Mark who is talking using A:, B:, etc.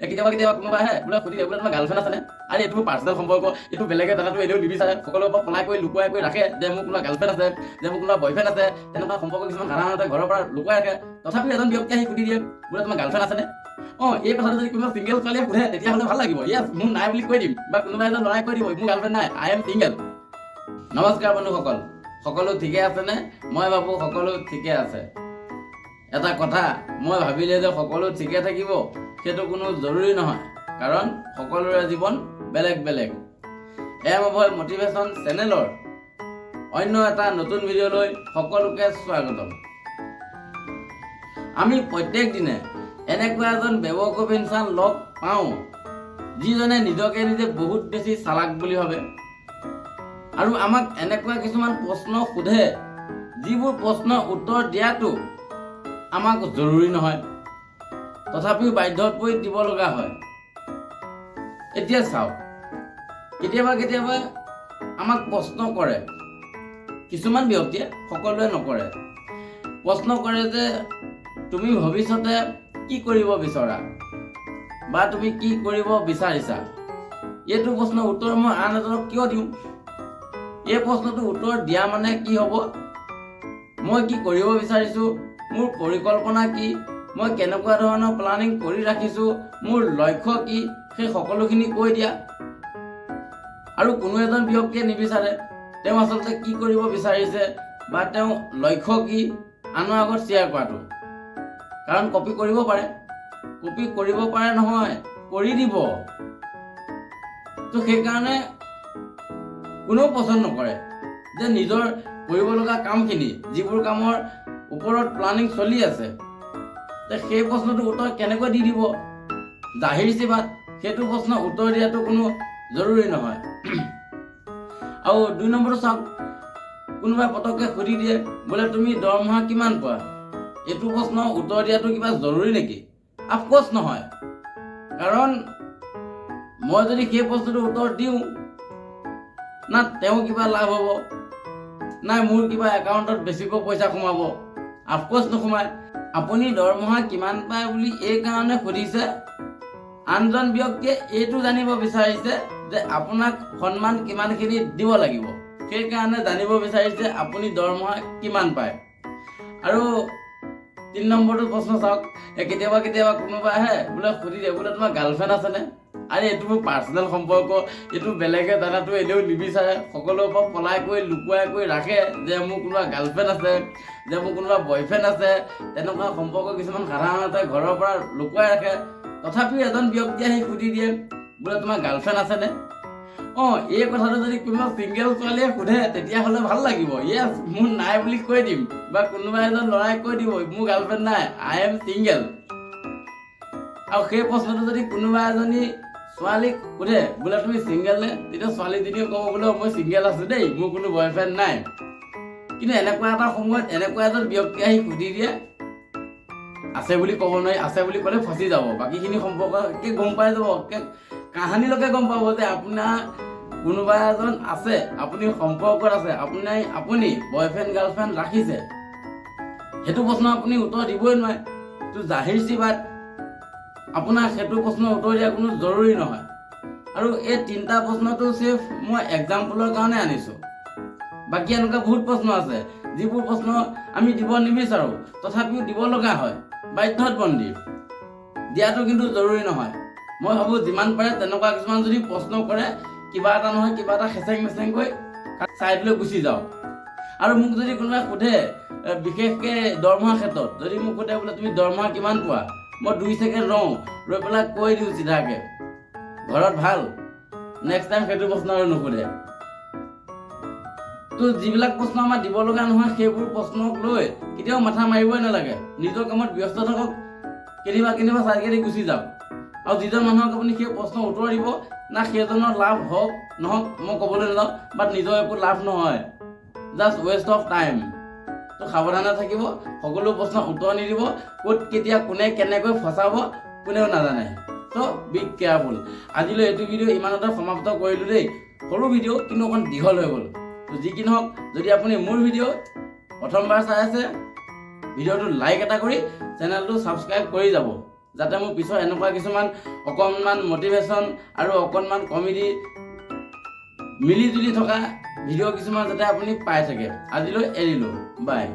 A: কেতিয়াবা কেতিয়াবা কোনোবা আহে, বোলে সুধি দিয়ে, বোলে তোমাৰ গাৰ্লফ্ৰেণ্ড আছেনে? আৰে, এইটো মোৰ পাৰ্চনেল সম্পৰ্ক, এইটো বেলেগে জনাটো এনেও নিবিচাৰে। সকলোৰে পৰা পলাই কৰি লুকুৱাই কৰি ৰাখে যে মোৰ কোনোবা গাৰ্লফ্ৰেণ্ড আছে, যে মোৰ কোনোবা বয়ফ্ৰেণ্ড আছে। তেনেকুৱা সম্পৰ্ক কিছুমান সাধাৰণতে ঘৰৰ পৰা লুকুৱাই ৰাখে। তথাপিও এজন ব্যক্তি আহি সুধি দিয়ে, বোলে তোমাৰ গাৰ্লফ্ৰেণ্ড আছেনে? অঁ, এই কথাটো যদি কোনোবা ছিংগল ছোৱালীয়ে সোধে, তেতিয়াহ'লে ভাল লাগিব। য়েছ, মোৰ নাই বুলি কৈ দিম বা কোনোবা এজন ল'ৰাই কৈ দিব, মোৰ গাৰ্লফ্ৰেণ্ড নাই, I am single. নমস্কাৰ বন্ধুসকল, সকলো ঠিকে আছেনে? মই ভাবোঁ সকলো ঠিকে আছে। এটা কথা, মই ভাবিলে যে সকলো ঠিকে থাকিব, সেইটো কোনো জৰুৰী নহয়, কাৰণ সকলোৰে জীৱন বেলেগ বেলেগ। এম অভয় মটিভেশ্যন চেনেলৰ অন্য এটা নতুন ভিডিঅ'লৈ সকলোকে স্বাগতম। আমি প্ৰত্যেক দিনে এনেকুৱা এজন বেৱকুফ ইনচান লগ পাওঁ, যিজনে নিজকে নিজে বহুত বেছি চালাক বুলি ভাবে আৰু আমাক এনেকুৱা কিছুমান প্ৰশ্ন সোধে, যিবোৰ প্ৰশ্নৰ উত্তৰ দিয়াটো আমাক জৰুৰী নহয়, তথাপিও বাধ্যত পৰি দিব লগা হয়। এতিয়া চাওক, কেতিয়াবা কেতিয়াবা আমাক প্ৰশ্ন কৰে কিছুমান ব্যক্তিয়ে, সকলোৱে নকৰে, প্ৰশ্ন কৰে যে তুমি ভৱিষ্যতে কি কৰিব বিচৰা বা তুমি কি কৰিব বিচাৰিছা? এইটো প্ৰশ্নৰ উত্তৰ মই আন এজনক কিয় দিওঁ? এই প্ৰশ্নটোৰ উত্তৰ দিয়া মানে কি হ'ব? মই কি কৰিব বিচাৰিছোঁ, মোৰ পৰিকল্পনা কি, মই কেনেকুৱা ধৰণৰ প্লানিং কৰি ৰাখিছোঁ, মোৰ লক্ষ্য কি, সেই সকলোখিনি কৈ দিয়া। আৰু কোনো এজন ব্যক্তিয়ে নিবিচাৰে তেওঁ আচলতে কি কৰিব বিচাৰিছে বা তেওঁ লক্ষ্য কি আনৰ আগত শ্বেয়াৰ কৰাটো, কাৰণ কপি কৰিব পাৰে। কপি কৰিব পাৰে নহয়, কৰি দিব। তো সেইকাৰণে কোনেও পচন্দ নকৰে যে নিজৰ কৰিব লগা কামখিনি, যিবোৰ কামৰ ওপৰত প্লানিং চলি আছে, তে সেই প্ৰশ্নটোৰ উত্তৰ কেনেকৈ দি দিব? জাহিৰ চি বাত, সেইটো প্ৰশ্নৰ উত্তৰ দিয়াটো কোনো জৰুৰী নহয়। আৰু 2 নম্বৰটো চাওক, কোনোবাই পটককৈ সুধি দিয়ে, বোলে তুমি দৰমহা কিমান পোৱা? এইটো প্ৰশ্নৰ উত্তৰ দিয়াটো কিবা জৰুৰী নেকি? আফক'ৰ্চ নহয়। কাৰণ মই যদি সেই প্ৰশ্নটোৰ উত্তৰ দিওঁ, না তেওঁ কিবা লাভ হ'ব, নাই মোৰ কিবা একাউণ্টত বেছিকৈ পইচা সোমাব। আফক'ৰ্চ নোসোমায়। আপুনি দৰমহা কিমান পায় বুলি এই কাৰণে সুধিছে, আনজন ব্যক্তিয়ে এইটো জানিব বিচাৰিছে যে আপোনাক সন্মান কিমানখিনি দিব লাগিব। সেইকাৰণে জানিব বিচাৰিছে আপুনি দৰমহা কিমান পায়। আৰু 3 নম্বৰটো প্ৰশ্ন চাওক, কেতিয়াবা কেতিয়াবা কোনোবা আহে, বোলে সুধি দিয়ে, বোলে তোমাৰ গাৰ্লফ্ৰেণ্ড আছেনে? আৰে, এইটো মোৰ পাৰ্চনেল সম্পৰ্ক, এইটো বেলেগে জনাটো এনেও নিবিচাৰে। সকলোৰে পৰা পলাই কৰি লুকুৱাই কৰি ৰাখে যে মোৰ কোনোবা গাৰ্লফ্ৰেণ্ড আছে, যে মোৰ কোনোবা বয়ফ্ৰেণ্ড আছে। তেনেকুৱা সম্পৰ্ক কিছুমান সাধাৰণতে ঘৰৰ পৰা লুকুৱাই ৰাখে। তথাপিও এজন ব্যক্তি আহি সুধি দিয়ে, বোলে তোমাৰ গাৰ্লফ্ৰেণ্ড আছেনে? অঁ, এই কথাটো যদি কোনোবা ছিংগল ছোৱালীয়ে সোধে, তেতিয়াহ'লে ভাল লাগিব। য়েছ, মোৰ নাই বুলি কৈ দিম বা কোনোবা এজন ল'ৰাই কৈ দিব, মোৰ গাৰ্লফ্ৰেণ্ড নাই, I am single. আৰু সেই প্ৰশ্নটো যদি কোনোবা এজনী ছোৱালীক সোধে, বোলে তুমি ছিংগল নে? তেতিয়া ছোৱালীজনীয়ে ক'ব, বোলে মই ছিংগল আছো দেই, মোৰ কোনো বয়ফ্ৰেণ্ড নাই। কিন্তু এনেকুৱা এটা সময়ত এনেকুৱা এজন ব্যক্তি আহি সুধি দিয়ে, আছে বুলি ক'ব নোৱাৰি। আছে বুলি ক'লে ফচি যাব, বাকীখিনি সম্পৰ্ক একে গম পাই যাব, একে কাহানীলৈকে গম পাব যে আপোনাৰ কোনোবা এজন আছে, আপুনি সম্পৰ্কত আছে, আপুনি বয়ফ্ৰেণ্ড গাৰ্লফ্ৰেণ্ড ৰাখিছে। সেইটো প্ৰশ্ন আপুনি উত্তৰ দিবই নোৱাৰে। তো জাহিৰ চি বাত, আপোনাৰ সেইটো প্ৰশ্নৰ উত্তৰ দিয়া কোনো জৰুৰী নহয়। আৰু এই তিনিটা প্ৰশ্নটো চিৰ্ফ মই এক্সাম্পলৰ কাৰণে আনিছোঁ। বাকী এনেকুৱা বহুত প্ৰশ্ন আছে, যিবোৰ প্ৰশ্ন আমি দিব নিবিচাৰোঁ, তথাপিও দিব লগা হয়, বাধ্যত বন্দী। দিয়াটো কিন্তু জৰুৰী নহয়। মই ভাবোঁ, যিমান পাৰে তেনেকুৱা কিছুমান যদি প্ৰশ্ন কৰে, কিবা এটা নহয় কিবা এটা খেচেং মেচেংকৈ ছাইডলৈ গুচি যাওঁ। আৰু মোক যদি কোনোবাই সোধে, বিশেষকৈ দৰমহাৰ ক্ষেত্ৰত যদি মোক সোধে, বোলে তুমি দৰমহা কিমান পোৱা? মই 2 ছেকেণ্ড ৰওঁ, ৰৈ পেলাই কৈ দিওঁ চিধাকৈ, ঘৰত ভাল? নেক্সট টাইম সেইটো প্ৰশ্ন আৰু নুসুধে। তো যিবিলাক প্ৰশ্ন আমাৰ দিব লগা নহয়, সেইবোৰ প্ৰশ্নক লৈ কেতিয়াও মাথা মাৰিবই নালাগে। নিজৰ কামত ব্যস্ত থাকক, কেনিবা কেনিবা চাইড গুচি যাওক। আৰু যিজন মানুহক আপুনি সেই প্ৰশ্নৰ উত্তৰ দিব না, সেইজনৰ লাভ হওক নহওক মই ক'বলৈ নাযাওঁ, বাট নিজৰ একো লাভ নহয়, জাষ্ট ৱেষ্ট অফ টাইম। তো সাৱধানে থাকিব, সকলো প্ৰশ্নৰ উত্তৰ নিদিব। ক'ত কেতিয়া কোনে কেনেকৈ ফচাব কোনেও নাজানে। চ' বি কেয়াৰফুল। আজিলৈ এইটো ভিডিঅ' ইমানতে সমাপ্ত কৰিলোঁ দেই। সৰু ভিডিঅ', কিন্তু অকণ দীঘল হৈ গ'ল। তো যি কি নহওক, যদি আপুনি মোৰ ভিডিঅ' প্ৰথমবাৰ চাই আছে, ভিডিঅ'টো লাইক এটা কৰি চেনেলটো ছাবস্ক্ৰাইব কৰি যাব। যাতে মোৰ পিছত এনেকুৱা কিছুমান অকণমান মটিভেশ্যন আৰু অকণমান কমেডি মিলি জুলি থকা ভিডিঅ' কিছুমান যাতে আপুনি পাই থাকে। আজিলৈ এৰিলোঁ, বাই।